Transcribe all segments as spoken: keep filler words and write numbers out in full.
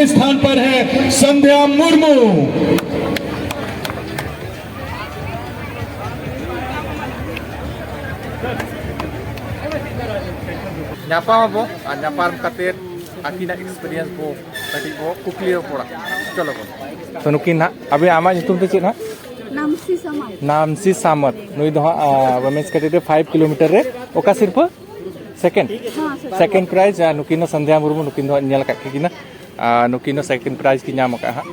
स्थान पर है संध्या मुर्मू। ᱧᱟᱯᱟᱢ ᱟᱵᱚ ᱟᱨ ᱧᱟᱯᱟᱢ ᱠᱟᱛᱮ ᱟᱹᱠᱤᱱᱟᱜ ᱮᱠᱥᱯᱤᱨᱤᱭᱮᱱᱥ ᱵᱚ ᱠᱟᱹᱴᱤᱡ ᱵᱚ ᱠᱩᱠᱞᱤ ᱨᱚᱯᱚᱲᱟ᱾ ᱪᱚᱞᱚ ᱵᱚᱱ᱾ ᱛᱚ ᱱᱩᱠᱤᱱ ᱦᱟᱸᱜ, ᱟᱵᱮ ᱟᱢᱟᱜ ᱧᱩᱛᱩᱢ ᱫᱚ ᱪᱮᱫ ᱦᱟᱸᱜ? ᱱᱟᱢᱥᱤ ᱥᱟᱢᱟᱱ᱾ ᱱᱟᱢᱥᱤ ᱥᱟᱢᱚᱛ᱾ ᱱᱩᱭ ᱫᱚ ᱦᱟᱸᱜ ᱣᱩᱢᱮᱱᱥ ᱠᱟᱴᱮᱜᱚᱨᱤ ᱯᱷᱟᱭᱤᱵᱷ ᱠᱤᱞᱳᱢᱤᱴᱟᱨ ᱨᱮ ᱚᱠᱟ ᱥᱤᱨᱯᱟᱹ? ᱥᱮᱠᱮᱱᱰ᱾ ᱦᱮᱸ, ᱥᱮᱠᱮᱱᱰ᱾ Second prize. ᱟᱨ ᱱᱩᱠᱤᱱ ᱫᱚ ᱥᱟᱱᱫᱷᱭᱟ ᱢᱩᱨᱢᱩ, ᱱᱩᱠᱤᱱ ᱫᱚ ᱦᱟᱸᱜ ᱧᱮᱞ ᱟᱠᱟᱫ ᱠᱤᱱᱟ᱾ ᱟᱨ ᱱᱩᱠᱤᱱ ᱦᱚᱸ ᱥᱮᱠᱮᱱᱰ ᱯᱨᱟᱭᱤᱡᱽ ᱠᱤᱱ ᱧᱟᱢ ᱟᱠᱟᱫᱼᱟ ᱦᱟᱸᱜ᱾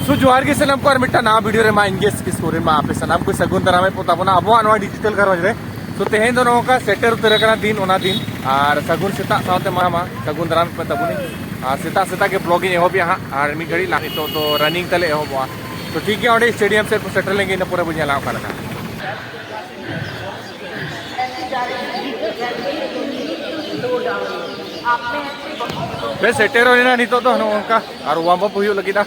ᱥᱳ ᱡᱚᱦᱟᱨ ᱜᱮ ᱥᱟᱱᱟᱢ ᱠᱚ, ᱟᱨ ᱢᱤᱫᱴᱟᱝ ᱱᱟᱣᱟ ᱵᱷᱤᱰᱤᱭᱳ ᱨᱮ ᱢᱟ ᱤᱧ ᱜᱮ ᱥᱤᱠᱤᱥ ᱥᱚᱨᱮᱱ ᱢᱟ ᱟᱯᱮ ᱥᱟᱱᱟᱢ ᱠᱚ ᱥᱟᱹᱜᱩᱱ ᱫᱟᱨᱟᱢᱮᱫ ᱠᱚ ᱛᱟᱵᱚᱱᱟ ᱟᱵᱚᱣᱟᱜ ᱱᱚᱣᱟ ᱰᱤᱡᱤᱴᱟᱞ ᱜᱷᱟᱨᱚᱸᱡᱽ ᱨᱮ᱾ ᱥᱳ ᱛᱮᱦᱮᱧ ᱫᱚ ᱱᱚᱝᱠᱟ ᱥᱮᱴᱮᱨ ᱩᱛᱟᱹᱨ ᱟᱠᱟᱱᱟ ᱫᱤᱱ, ᱚᱱᱟ ᱫᱤᱱ, ᱟᱨ ᱥᱟᱹᱜᱩᱱ ᱥᱮᱛᱟᱜ ᱥᱟᱶᱛᱮ ᱢᱟ, ᱢᱟ ᱥᱟᱹᱜᱩᱱ ᱫᱟᱨᱟᱢᱮᱫ ᱯᱮ ᱛᱟᱵᱚᱱᱟᱹᱧ᱾ ᱟᱨ ᱥᱮᱛᱟᱜ ᱥᱮᱛᱟᱜ ᱜᱮ ᱵᱞᱚᱜ ᱤᱧ ᱮᱦᱚᱵᱮᱜᱼᱟ ᱦᱟᱸᱜ, ᱟᱨ ᱢᱤᱫ ᱜᱷᱟᱹᱲᱤᱡ ᱞᱟᱦᱟ ᱱᱤᱛᱚᱜ ᱫᱚ ᱨᱟᱱᱤᱝ ᱛᱟᱞᱮ ᱮᱦᱚᱵᱚᱜᱼᱟ᱾ ᱛᱚ ᱴᱷᱤᱠ ᱜᱮᱭᱟ, ᱚᱸᱰᱮ ᱥᱴᱮᱰᱤᱭᱟᱢ ᱥᱮᱫ ᱠᱚ ᱥᱮᱴᱮᱨ ᱞᱮᱱᱜᱮ, ᱤᱱᱟᱹ ᱯᱚᱨᱮ ᱵᱚᱱ ᱧᱮᱞᱟ ᱚᱠᱟ ᱞᱮᱠᱟ᱾ ᱵᱮᱥ, ᱥᱮᱴᱮᱨ ᱦᱩᱭᱱᱟ ᱱᱤᱛᱚᱜ ᱫᱚ ᱱᱚᱜᱼᱚ ᱱᱚᱝᱠᱟ, ᱟᱨ ᱣᱟᱨᱢ ᱟᱯ ᱦᱩᱭᱩᱜ ᱞᱟᱹᱜᱤᱫᱼᱟ᱾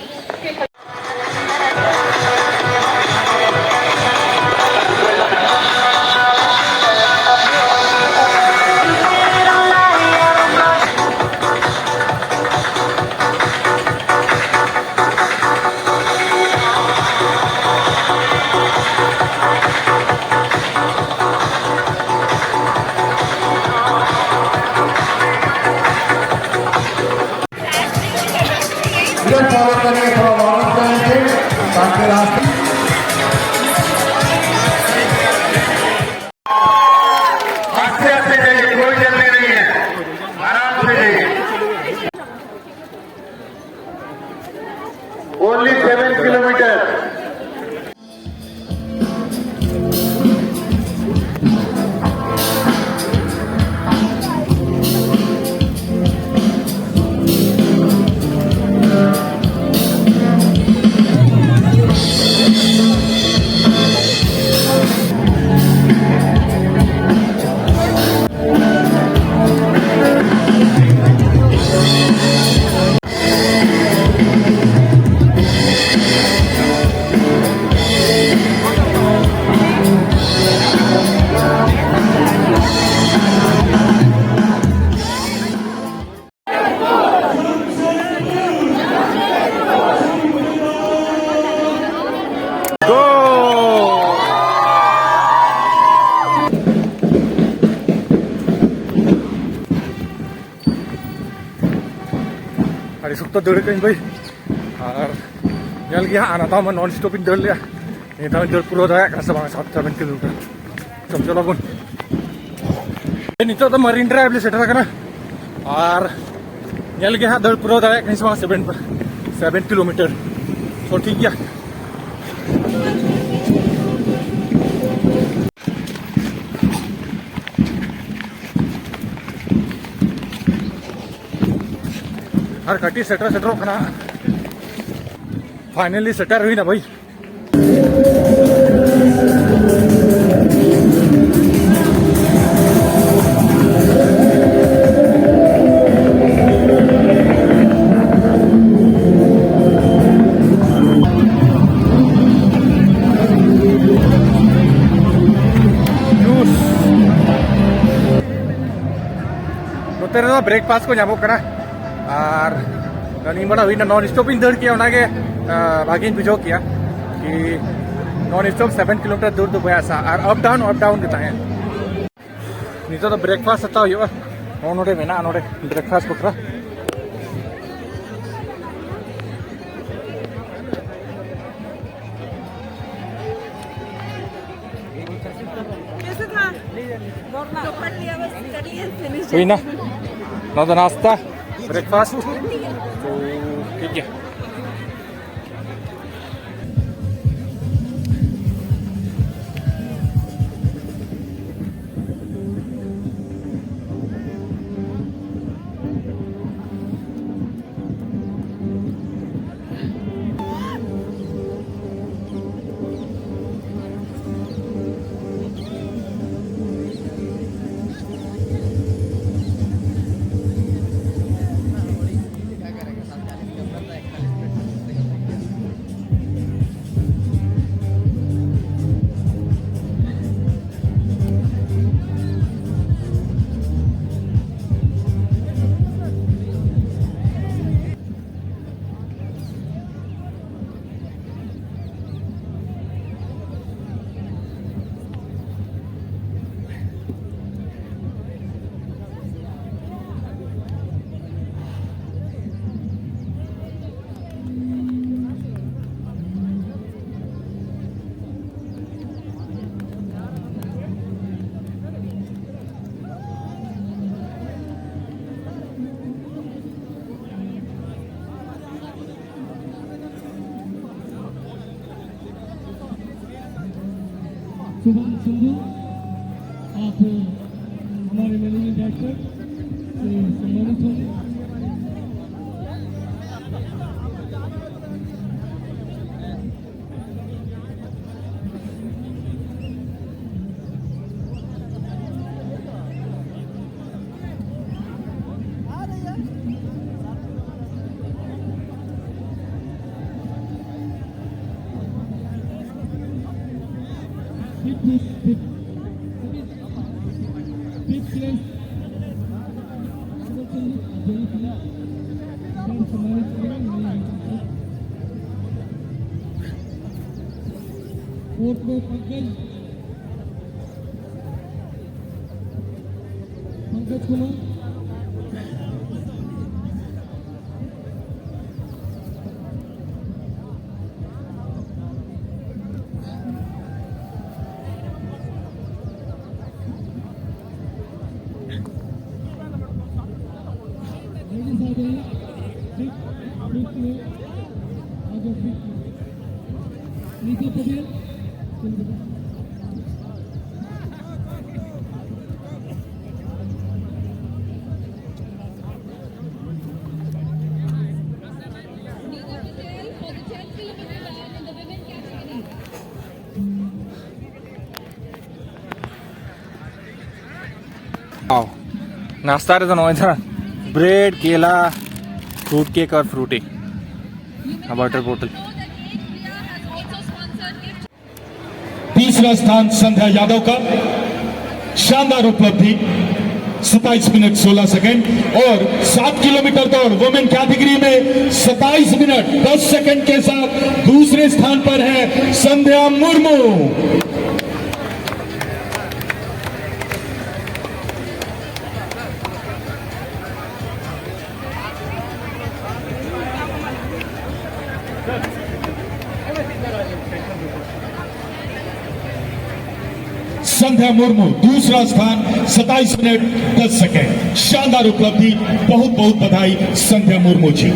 इधर फॉलो करिए, थोड़ा वार्म अप कर लीजिए, ताकि रास्ते आस्ते आस्ते जाइए, कोई जल्दी नहीं है, आराम से जाइए। Only seven kilometer. ᱟᱹᱰᱤ ᱥᱚᱠᱛᱚ ᱫᱟᱹᱲ ᱠᱟᱹᱧ ᱵᱷᱟᱹᱭ᱾ ᱟᱨ ᱧᱮᱞ ᱜᱮ ᱦᱟᱸᱜ, ᱦᱟᱱᱟ ᱫᱷᱟᱣ ᱢᱟ ᱱᱚᱱ ᱥᱴᱚᱯ ᱤᱧ ᱫᱟᱹᱲ ᱞᱮᱜᱼᱟ, ᱱᱤᱭᱟᱹ ᱫᱷᱟᱣ ᱤᱧ ᱫᱟᱹᱲ ᱯᱩᱨᱟᱹᱣ ᱫᱟᱲᱮᱭᱟᱜ ᱠᱟᱱᱟ ᱥᱮ ᱵᱟᱝ, ᱥᱟᱛ ᱥᱮᱵᱷᱮᱱ ᱠᱤᱞᱳᱢᱤᱴᱟᱨ᱾ ᱪᱚᱞ, ᱪᱚᱞᱚ ᱵᱚᱱ᱾ ᱱᱤᱛᱚᱜ ᱫᱚ ᱢᱟᱨᱤᱱ ᱰᱨᱟᱭᱤᱵᱷ ᱞᱮ ᱥᱮᱴᱮᱨ ᱟᱠᱟᱱᱟ᱾ ᱟᱨ ᱧᱮᱞ ᱜᱮ ᱦᱟᱸᱜ, ᱫᱟᱹᱲ ᱯᱩᱨᱟᱹᱣ ᱫᱟᱲᱮᱭᱟᱜ ᱠᱟᱹᱱᱟᱹᱧ ᱥᱮ ᱵᱟᱝ, ᱥᱮᱵᱷᱮᱱ, ᱥᱮᱵᱷᱮᱱ ᱠᱤᱞᱳᱢᱤᱴᱟᱨ᱾ ᱛᱚ, ᱴᱷᱤᱠ ᱜᱮᱭᱟ᱾ ᱟᱨ ᱠᱟᱹᱴᱤᱡ ᱥᱮᱴᱮᱨ ᱥᱮᱴᱮᱨᱚᱜ ᱠᱟᱱᱟ᱾ ᱯᱷᱟᱭᱱᱟᱞᱤ ᱥᱮᱴᱮᱨ ᱦᱩᱭᱱᱟ ᱵᱷᱟᱹᱭ᱾ ᱱᱚᱛᱮ ᱨᱮᱫᱚ ᱵᱨᱮᱠᱯᱷᱟᱥᱴ ᱠᱚ ᱧᱟᱢᱚᱜ ᱠᱟᱱᱟ᱾ ᱟᱨ running ᱵᱟᱲᱟ ᱦᱩᱭᱱᱟ, ᱱᱚᱱ ᱥᱴᱚᱯ ᱤᱧ ᱫᱟᱹᱲ ᱠᱮᱜᱼᱟ, ᱚᱱᱟᱜᱮ, ᱟᱸ, ᱵᱷᱟᱜᱮᱧ ᱵᱩᱡᱷᱟᱹᱣ ᱠᱮᱜᱼᱟ ᱠᱤ ᱱᱚᱱ ᱥᱴᱚᱯ ᱥᱮᱵᱷᱮᱱ ᱠᱤᱞᱳᱢᱤᱴᱟᱨ ᱫᱟᱹᱲ ᱫᱚ ᱵᱟᱭ ᱟᱥᱟ, ᱟᱨ ᱟᱯ ᱰᱟᱣᱩᱱ, ᱟᱯ ᱰᱟᱣᱩᱱ ᱜᱮ ᱛᱟᱦᱮᱸᱱ᱾ ᱱᱤᱛᱚᱜ ᱫᱚ ᱵᱨᱮᱠᱯᱷᱟᱥᱴ ᱦᱟᱛᱟᱣ ᱦᱩᱭᱩᱜᱼᱟ, ᱱᱚᱜᱼᱚ ᱱᱚᱰᱮ ᱢᱮᱱᱟᱜᱼᱟ, ᱱᱚᱰᱮ ᱵᱨᱮᱠᱯᱷᱟᱥᱴ ᱵᱟᱠᱷᱨᱟ᱾ कैसे था? चौपट लिया, बस कर लिया, finish। ᱦᱩᱭᱱᱟ, ᱱᱚᱣᱟ ᱫᱚ ᱱᱟᱥᱛᱟ, ᱵᱨᱮᱠᱯᱷᱟᱥᱴ᱾ ᱛᱚ, ᱴᱷᱤᱠ ᱜᱮᱭᱟ᱾ सिंधु, आप हमारे मैनेजिंग डायरेक्टर से सम्मानित होंगे। कोर्ट में पंकज, पंकज कुमार। Ladies आ जाइए, fifth, fifth में आ जाओ, fifth में। नीचे पटेल। आओ, नाश्ता रे तो नॉइस है, ब्रेड, केला, फ्रूट केक और फ्रूटी, वाटर बोतल। तीसरा स्थान संध्या यादव का, शानदार उपलब्धि, सत्ताईस मिनट सोलह सेकंड। और सात किलोमीटर दौड़ वुमेन कैटेगरी में सत्ताईस मिनट दस सेकंड के साथ दूसरे स्थान पर है संध्या मुर्मू। संध्या मुर्मू दूसरा स्थान, सत्ताईस मिनट दस सेकंड, शानदार उपलब्धि। बहुत बहुत बधाई संध्या मुर्मू जी।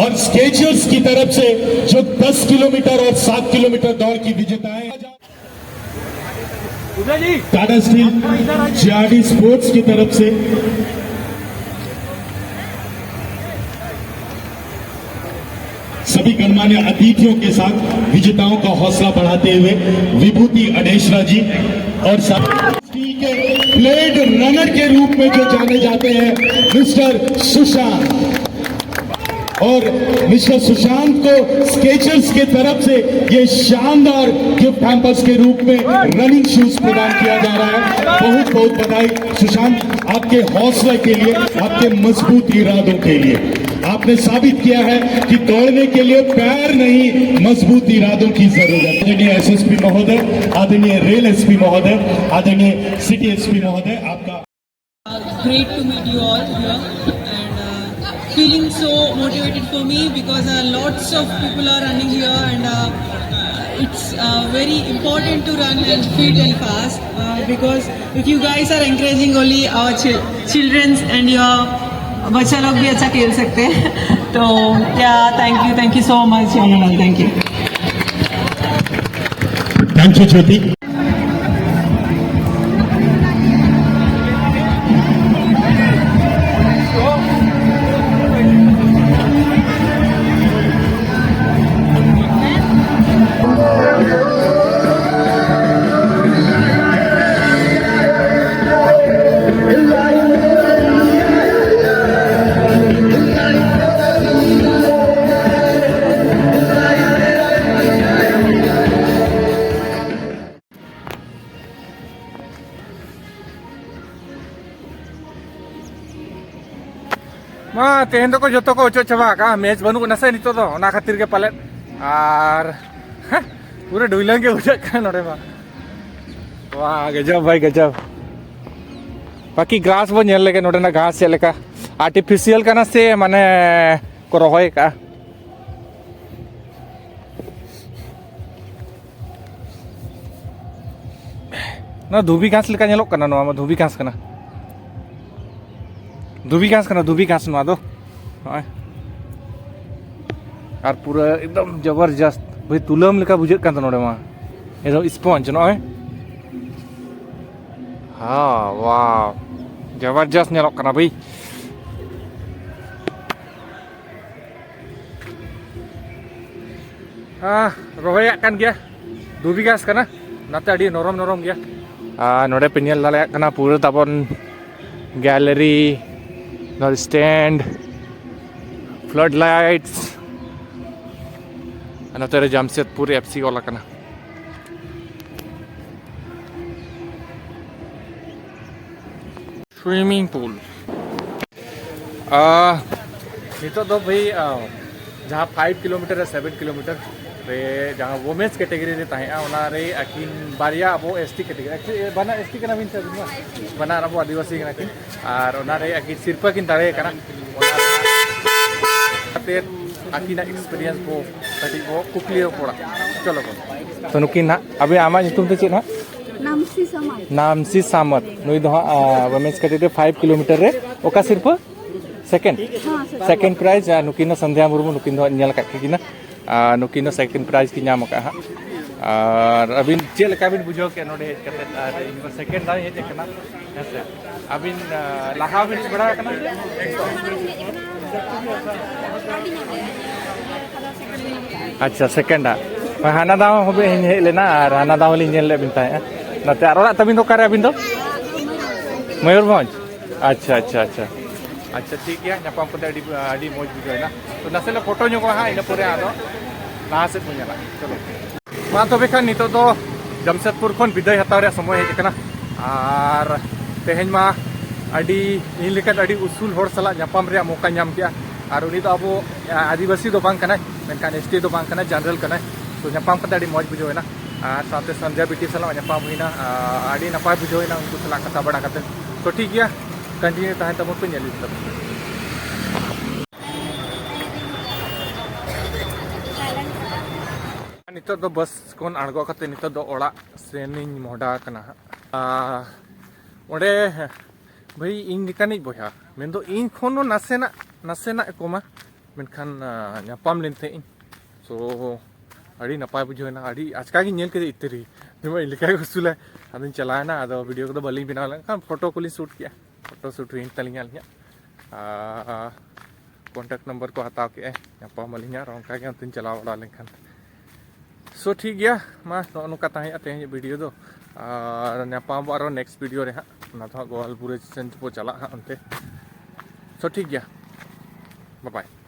और स्केचर्स की तरफ से जो दस किलोमीटर और सात किलोमीटर दौड़ की विजेताएं, टाटा स्टील जेआरडी स्पोर्ट्स की तरफ से सभी गणमान्य अतिथियों के साथ विजेताओं का हौसला बढ़ाते हुए विभूति अडेश्वरा जी और साथ के ब्लेड रनर के रूप में जो जाने जाते हैं मिस्टर सुशांत, और मिस्टर सुशांत को स्केचर्स के तरफ से ये शानदार गिफ्ट हैम्पर्स के रूप में रनिंग शूज प्रदान किया जा रहा है। बहुत बहुत बधाई सुशांत, आपके हौसले के लिए, आपके मजबूत इरादों के लिए। आपने साबित किया है कि दौड़ने के लिए पैर नहीं, मजबूत इरादों की जरूरत है। आदरणीय एसएसपी महोदय, आदरणीय रेल एसपी महोदय, आदरणीय सिटी एसपी महोदय, आपका Great to meet you all here and uh, feeling so motivated for me because uh, lots of people are running here and uh, it's uh, very important to run and fit and fast uh, because if you guys are encouraging only our chil- children's and your बच्चा लोग भी अच्छा खेल सकते हैं तो या thank you thank you so much all thank you thank you Jyoti. ᱢᱟ ᱛᱮᱦᱮᱧ ᱫᱚᱠᱚ ᱡᱚᱛᱚ ᱠᱚ ᱚᱪᱚᱜ ᱪᱟᱵᱟ ᱟᱠᱟᱫᱼᱟ, ᱢᱮᱪ ᱵᱟᱹᱱᱩᱜ ᱟᱱᱟ ᱥᱮ ᱱᱤᱛᱚᱜ ᱫᱚ, ᱚᱱᱟ ᱠᱷᱟᱹᱛᱤᱨ ᱜᱮ ᱯᱟᱞᱮᱫ᱾ ᱟᱨ ᱯᱩᱨᱟᱹ ᱰᱩᱭᱞᱟᱝ ᱜᱮ ᱵᱩᱡᱷᱟᱹᱜ ᱠᱟᱱᱟ ᱱᱚᱰᱮ ᱢᱟ᱾ ᱣᱟ, ᱜᱟᱡᱟᱵ ᱵᱷᱟᱭ, ᱜᱟᱡᱟᱵ᱾ ᱵᱟᱠᱤ ᱜᱷᱟᱥ ᱵᱚ ᱧᱮᱞ ᱞᱮᱜᱮ, ᱱᱚᱰᱮᱱᱟᱜ ᱜᱷᱟᱥ ᱪᱮᱫ ᱞᱮᱠᱟ ᱟᱨᱴᱤᱯᱷᱤᱥᱤᱭᱟᱞ ᱠᱟᱱᱟ ᱥᱮ ᱢᱟᱱᱮ ᱠᱚ ᱨᱚᱦᱚᱭ ᱟᱠᱟᱫᱼᱟ᱾ ᱱᱚᱣᱟ ᱫᱷᱩᱵᱤ ᱜᱷᱟᱥ ᱞᱮᱠᱟ ᱧᱮᱞᱚᱜ ᱠᱟᱱᱟ, ᱱᱚᱣᱟ ᱢᱟ ᱫᱷᱩᱵᱤ ᱜᱷᱟᱥ ᱠᱟᱱᱟ, ᱫᱷᱩᱵᱤ ᱜᱷᱟᱥ ᱠᱟᱱᱟ, ᱫᱷᱩᱵᱤ ᱜᱷᱟᱥ ᱱᱚᱣᱟ ᱫᱚ᱾ ᱱᱚᱜᱼᱚᱭ ᱟᱨ ᱯᱩᱨᱟᱹ ᱮᱠᱫᱚᱢ ᱡᱚᱵᱚᱨᱡᱚᱥᱛ ᱵᱷᱟᱹᱭ, ᱛᱩᱞᱟᱹᱢ ᱞᱮᱠᱟ ᱵᱩᱡᱷᱟᱹᱜ ᱠᱟᱱ ᱛᱟᱦᱮᱱᱟ ᱱᱚᱰᱮ ᱢᱟ, ᱮᱠᱫᱚᱢ ᱥᱯᱚᱧᱡᱽ ᱱᱚᱜᱼᱚᱭ᱾ ᱦᱮᱸ, ᱣᱟᱣ, ᱡᱚᱵᱚᱨᱡᱚᱥᱛ ᱧᱮᱞᱚᱜ ᱠᱟᱱᱟ ᱵᱷᱟᱹᱭ᱾ ᱦᱮᱸ, ᱨᱚᱦᱚᱭᱟᱜ ᱠᱟᱱ ᱜᱮᱭᱟ, ᱫᱩ ᱵᱤᱜᱷᱟᱥ ᱠᱟᱱᱟ, ᱚᱱᱟᱛᱮ ᱟᱹᱰᱤ ᱱᱚᱨᱚᱢ ᱱᱚᱨᱚᱢ ᱜᱮᱭᱟ᱾ ᱟᱨ ᱱᱚᱰᱮ ᱯᱮ ᱧᱮᱞ ᱫᱟᱲᱮᱭᱟᱜ ᱠᱟᱱᱟ ᱯᱩᱨᱟᱹ ᱛᱟᱵᱚᱱ ᱜᱮᱞᱟᱨᱤ, ᱱᱚᱣᱟ ᱥᱴᱮᱱᱰ, ᱯᱷᱞᱟᱰ ᱞᱟᱭᱤᱴᱥ, ᱟᱨ ᱱᱚᱛᱮ ᱨᱮ ᱡᱟᱢᱥᱮᱫᱽᱯᱩᱨ ᱮᱯᱷ ᱥᱤ ᱚᱞ ᱟᱠᱟᱱᱟ᱾ Swimming pool. ᱱᱤᱛᱚᱜ ᱫᱚ ᱵᱷᱟᱹᱭ, ᱟᱸ, ᱡᱟᱦᱟᱸ ᱯᱷᱟᱭᱤᱵᱷ ᱠᱤᱞᱳᱢᱤᱴᱟᱨ ᱨᱮ ᱥᱮᱵᱷᱮᱱ ᱠᱤᱞᱳᱢᱤᱴᱟᱨ ᱨᱮ ᱡᱟᱦᱟᱸ ᱣᱳᱢᱮᱱᱥ ᱠᱮᱴᱮᱜᱚᱨᱤ ᱨᱮ ᱛᱟᱦᱮᱸᱜᱼᱟ, ᱚᱱᱟᱨᱮ ᱟᱹᱠᱤᱱ ᱵᱟᱨᱭᱟ ᱟᱵᱚ ᱮᱥ ᱴᱤ ᱠᱮᱴᱮᱜᱚᱨᱤ, actually, ᱵᱟᱱᱟᱨ ᱮᱥ ᱴᱤ ᱠᱟᱱᱟ ᱵᱤᱱ ᱥᱮ ᱟᱹᱵᱤᱱ ᱢᱟ? ᱵᱟᱱᱟᱨ ᱟᱵᱚ ᱟᱹᱫᱤᱵᱟᱹᱥᱤ ᱠᱟᱱᱟ ᱠᱤᱱ, ᱟᱨ ᱚᱱᱟᱨᱮ ᱟᱹᱠᱤᱱ ᱥᱤᱨᱯᱟᱹ ᱠᱤᱱ ᱫᱟᱲᱮ ᱠᱟᱱᱟ᱾ ᱚᱱᱟ ᱠᱟᱛᱮ ᱟᱹᱠᱤᱱᱟᱜ ᱮᱠᱥᱯᱮᱨᱤᱭᱮᱱᱥ ᱵᱚ ᱠᱟᱹᱴᱤᱡ ᱵᱚ ᱠᱩᱠᱞᱤ ᱨᱚᱯᱚᱲᱟ᱾ ᱪᱚᱞᱚ ᱵᱚᱱ᱾ ᱛᱚ, ᱱᱩᱠᱤᱱ ᱦᱟᱸᱜ, ᱟᱵᱮ, ᱟᱢᱟᱜ ᱧᱩᱛᱩᱢ ᱫᱚ ᱪᱮᱫ ᱦᱟᱸᱜ? ᱱᱟᱢᱥᱤ ᱥᱟᱢᱟᱱ᱾ ᱱᱩᱭ ᱫᱚ ᱦᱟᱸᱜ, ᱟᱸ, ᱣᱳᱢᱮᱱᱥ ᱠᱮᱴᱮᱜᱚᱨᱤ ᱯᱷᱟᱭᱤᱵᱷ ᱠᱤᱞᱳᱢᱤᱴᱟᱨ ᱨᱮ ᱚᱠᱟ ᱥᱤᱨᱯᱟᱹ? ᱥᱮᱠᱮᱱᱰ? ᱦᱮᱸ, ᱥᱮᱠᱮᱱᱰ᱾ ᱥᱮᱠᱮᱱᱰ ᱯᱨᱟᱭᱤᱡᱽ, ᱟᱨ ᱱᱩᱠᱤᱱ ᱫᱚ ᱥᱚᱱᱫᱷᱭᱟ ᱢᱩᱨᱢᱩ, ᱱᱩᱠᱤᱱ ᱫᱚ ᱦᱟᱸᱜ ᱧᱮᱞ ᱟᱠᱟᱫ ᱠᱤᱱᱟ᱾ ᱟᱨ ᱱᱩᱠᱤᱱ ᱫᱚ ᱥᱮᱠᱮᱱᱰ ᱯᱨᱟᱭᱤᱡᱽ ᱠᱤᱱ ᱧᱟᱢ ᱟᱠᱟᱫᱼᱟ ᱦᱟᱸᱜ᱾ ᱟᱨ ᱟᱹᱵᱤᱱ ᱪᱮᱫ ᱞᱮᱠᱟ ᱵᱤᱱ ᱵᱩᱡᱷᱟᱹᱣ ᱠᱮᱫᱼᱟ ᱱᱚᱰᱮ ᱦᱮᱡ ᱠᱟᱛᱮᱫ? ᱟᱨ ᱤᱧ ᱫᱚ ᱥᱮᱠᱮᱱᱰ ᱫᱷᱟᱣ ᱤᱧ ᱦᱮᱡ ᱟᱠᱟᱱᱟ, ᱦᱮᱸ ᱥᱮ᱾ ᱟᱹᱵᱤᱱ, ᱟᱸ, ᱞᱟᱦᱟ ᱵᱤᱱ ᱦᱮᱡ ᱵᱟᱲᱟ ᱟᱠᱟᱱᱟ ᱥᱮ? ᱟᱪᱪᱷᱟ, ᱥᱮᱠᱮᱱᱰ ᱦᱟᱸᱜ᱾ ᱦᱳᱭ, ᱦᱟᱱᱟ ᱫᱷᱟᱣ ᱦᱚᱸ ᱵᱤᱱ ᱦᱮᱡ ᱞᱮᱱᱟ ᱟᱨ ᱦᱟᱱᱟ ᱫᱷᱟᱣ ᱦᱚᱸᱞᱤᱧ ᱧᱮᱞ ᱞᱮᱫ ᱵᱤᱱ ᱛᱟᱦᱮᱸᱫᱼᱟ᱾ ᱱᱚᱛᱮ, ᱟᱨ ᱚᱲᱟᱜ ᱛᱟᱹᱵᱤᱱ ᱫᱚ ᱚᱠᱟᱨᱮ ᱟᱹᱵᱤᱱ ᱫᱚ? ᱢᱚᱭᱩᱨᱵᱷᱚᱸᱡᱽ᱾ ᱟᱪᱪᱷᱟ, ᱟᱪᱪᱷᱟ, ᱟᱪᱪᱷᱟ᱾ ᱟᱪᱪᱷᱟ, ᱴᱷᱤᱠ ᱜᱮᱭᱟ, ᱧᱟᱯᱟᱢ ᱠᱟᱛᱮ ᱟᱹᱰᱤ, ᱟᱹᱰᱤ ᱢᱚᱡᱽ ᱵᱩᱡᱷᱟᱹᱣ ᱮᱱᱟ᱾ ᱛᱚ, ᱱᱟᱥᱮ ᱞᱮ ᱯᱷᱳᱴᱳ ᱧᱚᱜᱚᱜᱼᱟ ᱦᱟᱸᱜ, ᱤᱱᱟᱹ ᱯᱚᱨᱮ ᱟᱫᱚ ᱞᱟᱦᱟ ᱥᱮᱫ ᱵᱚᱱ ᱧᱮᱞᱟ᱾ ᱪᱚᱞᱚ᱾ ᱢᱟ ᱛᱚᱵᱮ ᱠᱷᱟᱱ ᱱᱤᱛᱚᱜ ᱫᱚ ᱡᱟᱢᱥᱮᱫᱽᱯᱩᱨ ᱠᱷᱚᱱ ᱵᱤᱫᱟᱹᱭ ᱦᱟᱛᱟᱣ ᱨᱮᱭᱟᱜ ᱥᱚᱢᱚᱭ ᱦᱮᱡ ᱟᱠᱟᱱᱟ᱾ ᱟᱨ ᱛᱮᱦᱮᱧ ᱢᱟ ᱟᱹᱰᱤ, ᱤᱧ ᱞᱮᱠᱟᱱ ᱟᱹᱰᱤ ᱩᱥᱩᱞ ᱦᱚᱲ ᱥᱟᱞᱟᱜ ᱧᱟᱯᱟᱢ ᱨᱮᱭᱟᱜ ᱢᱚᱠᱟ ᱧᱟᱢ ᱠᱮᱜᱼᱟ᱾ ᱟᱨ ᱩᱱᱤ ᱫᱚ ᱟᱵᱚ, ᱟ, ᱟᱹᱫᱤᱵᱟᱹᱥᱤ ᱫᱚ ᱵᱟᱝ ᱠᱟᱱᱟᱭ, ᱢᱮᱱᱠᱷᱟᱱ ᱮᱥ ᱴᱤ ᱫᱚ ᱵᱟᱝ ᱠᱟᱱᱟᱭ, ᱡᱮᱱᱟᱨᱮᱞ ᱠᱟᱱᱟᱭ᱾ ᱛᱚ, ᱧᱟᱯᱟᱢ ᱠᱟᱛᱮ ᱟᱹᱰᱤ ᱢᱚᱡᱽ ᱵᱩᱡᱷᱟᱹᱣ ᱮᱱᱟ᱾ ᱟᱨ ᱥᱟᱶᱛᱮ ᱥᱚᱱᱫᱷᱭᱟ ᱵᱤᱴᱤ ᱥᱟᱞᱟᱜ ᱧᱟᱯᱟᱢ ᱦᱩᱭᱱᱟ᱾ ᱟ, ᱟᱹᱰᱤ ᱱᱟᱯᱟᱭ ᱵᱩᱡᱷᱟᱹᱣ ᱮᱱᱟ ᱩᱱᱠᱩ ᱥᱟᱞᱟᱜ ᱠᱟᱛᱷᱟ ᱵᱟᱲᱟ ᱠᱟᱛᱮ᱾ ᱛᱚ, ᱴᱷᱤᱠ ᱜᱮᱭᱟ, ᱠᱚᱱᱴᱤᱱᱤᱭᱩ ᱛᱟᱦᱮᱱ ᱛᱟᱵᱚᱱ ᱯᱮ, ᱧᱮᱞ ᱤᱫᱤ ᱛᱟᱵᱚᱱ ᱯᱮ᱾ ᱱᱤᱛᱚᱜ ᱫᱚ ᱵᱟᱥ ᱠᱷᱚᱱ ᱟᱬᱜᱚ ᱠᱟᱛᱮ ᱱᱤᱛᱚᱜ ᱫᱚ ᱚᱲᱟᱜ ᱥᱮᱱᱤᱧ ᱢᱚᱦᱰᱟ ᱟᱠᱟᱱᱟ ᱦᱟᱸᱜ᱾ ᱟᱨ ᱚᱸᱰᱮ, ᱵᱷᱟᱹᱭ, ᱤᱧ ᱞᱮᱠᱟᱱᱤᱡ ᱵᱚᱭᱦᱟ, ᱢᱮᱱᱫᱚ ᱤᱧ ᱠᱷᱚᱱ ᱦᱚᱸ ᱱᱟᱥᱮᱱᱟᱜ, ᱱᱟᱥᱮᱱᱟᱜ ᱠᱚᱢᱟ, ᱢᱮᱱᱠᱷᱟᱱ ᱧᱟᱯᱟᱢ ᱞᱮᱱ ᱛᱟᱦᱮᱸᱫ ᱤᱧ᱾ ᱥᱳ ᱟᱹᱰᱤ ᱱᱟᱯᱟᱭ ᱵᱩᱡᱷᱟᱹᱣ ᱮᱱᱟ᱾ ᱟᱹᱰᱤ ᱟᱪᱠᱟ ᱜᱤᱧ ᱧᱮᱞ ᱠᱮᱫᱮ ᱤᱛᱟᱹᱨᱤ, ᱡᱮᱢᱚᱱ ᱤᱧ ᱞᱮᱠᱟ ᱜᱮ ᱩᱥᱩᱞᱟᱭ᱾ ᱟᱫᱚᱧ ᱪᱟᱞᱟᱣᱮᱱᱟ, ᱟᱫᱚ ᱵᱷᱤᱰᱤᱭᱳ ᱠᱚᱫᱚ ᱵᱟᱹᱞᱤᱧ ᱵᱮᱱᱟᱣ ᱞᱮᱫ ᱠᱷᱟᱱ ᱯᱷᱳᱴᱳ ᱠᱚᱞᱤᱧ ᱥᱩᱴ ᱠᱮᱜᱼᱟ᱾ ᱯᱷᱳᱴᱳ ᱥᱩᱴ ᱦᱩᱭᱮᱱ ᱛᱟᱹᱞᱤᱧᱟ ᱟᱹᱞᱤᱧᱟᱜ᱾ ᱟᱨ ᱠᱚᱱᱴᱟᱠᱴ ᱱᱚᱢᱵᱚᱨ ᱠᱚ ᱦᱟᱛᱟᱣ ᱠᱮᱜᱼᱟ, ᱧᱟᱯᱟᱢ ᱟᱹᱞᱤᱧᱟ ᱟᱨ ᱚᱱᱠᱟ ᱜᱮ ᱚᱱᱛᱮᱧ ᱪᱟᱞᱟᱣ ᱵᱟᱲᱟ ᱞᱮᱱᱠᱷᱟᱱ᱾ ᱥᱳ ᱴᱷᱤᱠ ᱜᱮᱭᱟ, ᱢᱟ ᱱᱚᱜᱼᱚ ᱱᱚᱝᱠᱟ ᱛᱟᱦᱮᱸᱭᱟ ᱛᱮᱦᱮᱧ ᱵᱷᱤᱰᱤᱭᱳ ᱫᱚ᱾ ᱟᱨ ᱧᱟᱯᱟᱢ ᱟᱵᱚ ᱟᱨᱚ ᱱᱮᱠᱥᱴ ᱵᱷᱤᱰᱤᱭᱳ ᱨᱮ ᱦᱟᱸᱜ, ᱚᱱᱟ ᱫᱚ ᱦᱟᱸᱜ ᱜᱳᱣᱟᱞ ᱵᱩᱨᱩ ᱥᱮᱱ ᱵᱚ ᱪᱟᱞᱟᱜ ᱦᱟᱸᱜ ᱚᱱᱛᱮ᱾ ᱥᱳ ᱴᱷᱤᱠ ᱜᱮᱭᱟ, ᱵᱟᱭ ᱵᱟᱭ᱾